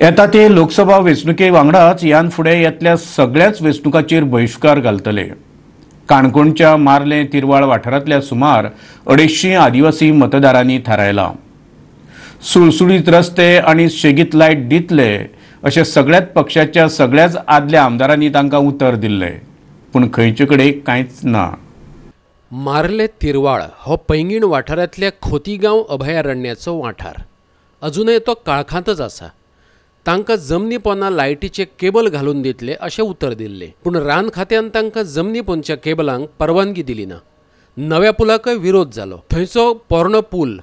येता ते लोकसभा वेंचणुके वांगडाच ह्यान फुडें येतल्या सगळ्याच वेंचणुकांचेर बहिश्कार घालतले. काणकोणच्या मार्ले तिरवाळ वाठारांतल्या सुमार 250 आदिवासी मतदारांनी थारायला. सुळसुळीत रस्ते आनी सेगीत लायट दितले अशें सगळ्याच पक्षाच्या सगळ्याच आदल्या आमदारांनी तांकां उतर दिल्लें, पूण खंयचे कडेन कांयच ना. मार्ले तिरवाळ हो पैंगीण वाठारांतल्या खोतीगांव अभयारण्याचो वाठार. अजूनय तो काळखांतच आसा. तांकां जमनी पोंदा लायटीचे केबल घालून दितले अशें उतर दिल्लें, पूण रान खात्यान तांकां जमनी पोंदच्या केबलांक परवानगी दिली ना. नव्या पुलाकय विरोध जालो. थंयचो पोरणो पूल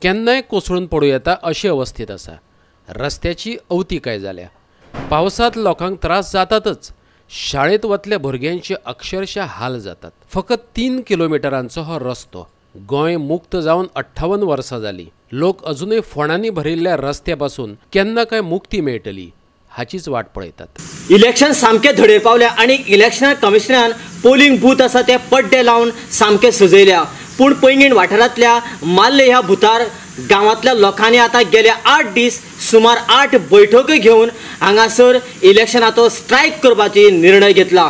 केन्नाय कोसळून पडूं येता अशे अवस्थेंत आसा. रस्त्याची अवतिकाय जाल्या. पावसांत लोकांक त्रास जातातच, शाळेंत वतल्या भुरग्यांचे अक्षरशः हाल जातात. फकत 3 किलोमिटरांचो हो रस्तो. गोंय मुक्त जावन 58 वर्सां जालीं. लोक अजूनय फोंडांनी भरिल्ल्या रस्त्या पासून केन्ना काय मुक्ती मेळटली हाचीच वाट पळयतात. इलेक्शन सामकें धडेर पावल्या आनी इलेक्शन कमिशनरान पोलिंग बूथ आसा ते पड्डे लावन सामके सजयल्या. पूण पैंगीण वाठारांतल्या मार्ले ह्या भुतार गांवांतल्या लोकांनी आतां गेले 8 दीस सुमार 8 बैठकी घेवन हांगासर इलेक्शनाचो स्ट्रायक करपाची निर्णय घेतला.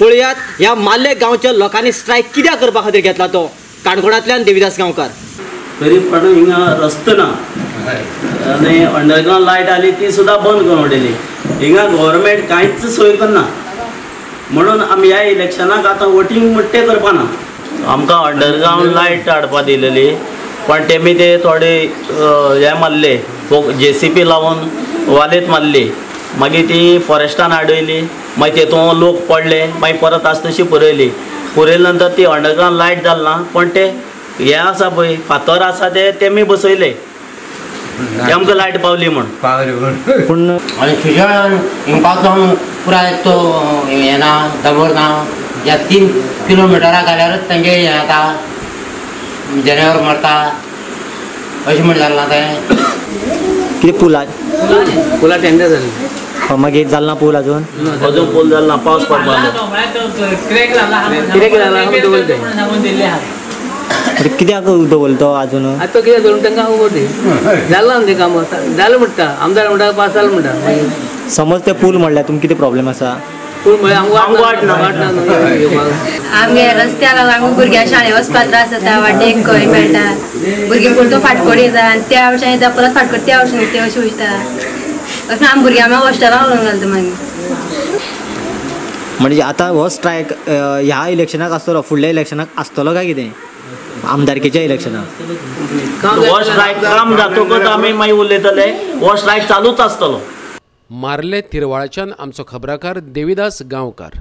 पळयात ह्या मार्ले गांवच्या लोकांनी स्ट्रायक कित्याक करपा खातीर घेतला तो. काणकोणांतल्यान देविदास गांवकार. तरी पण हिंगा रस्तो ना आनी अंडरग्रावंड लायट आली ती सुद्दां बंद करून उडयली. हिंगा गव्हर्मेंट कांयच सोय करना म्हणून आमी ह्या इलेक्शनाक आतां वोटींग म्हणटे करपा ना. आमकां अंडरग्रावंड लायट हाडपा दिलेली, पण तेमी ते थोडे हे मारले, जेसीपी लावन वालेत मारली, मागीर ती फॉरेस्टान हाडयली, मागीर तेतून लोक पडले, मागीर परत आसा तशी पुरयली. पुरयले नंतर ती अंडरग्रावंड लायट जाली ना, पण ते हे आसा पळय फातर आसा ते तेमी बसयले, आमकां लायट पावली म्हूण. पूण आनी सुशेगाद हिंगा पुराय तो हें ना, दबर ना. ह्या 3 किलोमिटरां घाल्यारच तेंगे हें जाता, जनावर मरता अशें म्हण जालें ना तें. कितें पुला पुला टेंडर जालें, मागीर जालें ना पूल अजून? अजून पूल जालें ना, पावस पडपाक क्रॅक जाला दवरले. कित्याक दवरलो तो अजून? आतां कित्याक दवरून तांकां खबर ती जालें ना तें काम जालें म्हणटा, आमदार म्हणटा पास जालें म्हणटा. समज ते पूल म्हणल्यार तुमकां कितें प्रॉब्लेम आसा? पूल म्हळ्यार आमकां वाट ना, वाट ना आमगे रस्त्या लागून आमकां भुरग्यांक शाळे वचपाक त्रास जाता. वाटेक खंय मेळटा भुरगीं परतून फाटकोड येता आनी त्या वटेन येता, परत फाटकोड त्या वटेन ते अशें वयता. अशें आमी भुरग्यांक मागीर हॉस्टेलान व्हरून घालता. मागीर म्हणजे आतां हो स्ट्रायक ह्या इलेक्शनाक आसतलो, फुडल्या इलेक्शनाक आसतलो काय कितें आमदारकेच्या इलेक्शनाक? हो स्ट्रायक काम जातकच आमी मागीर उलयतले, हो स्ट्रायक चालूच आसतलो. मार्ले तिरवाळच्यान आमचो खबराकार देविदास गांवकार.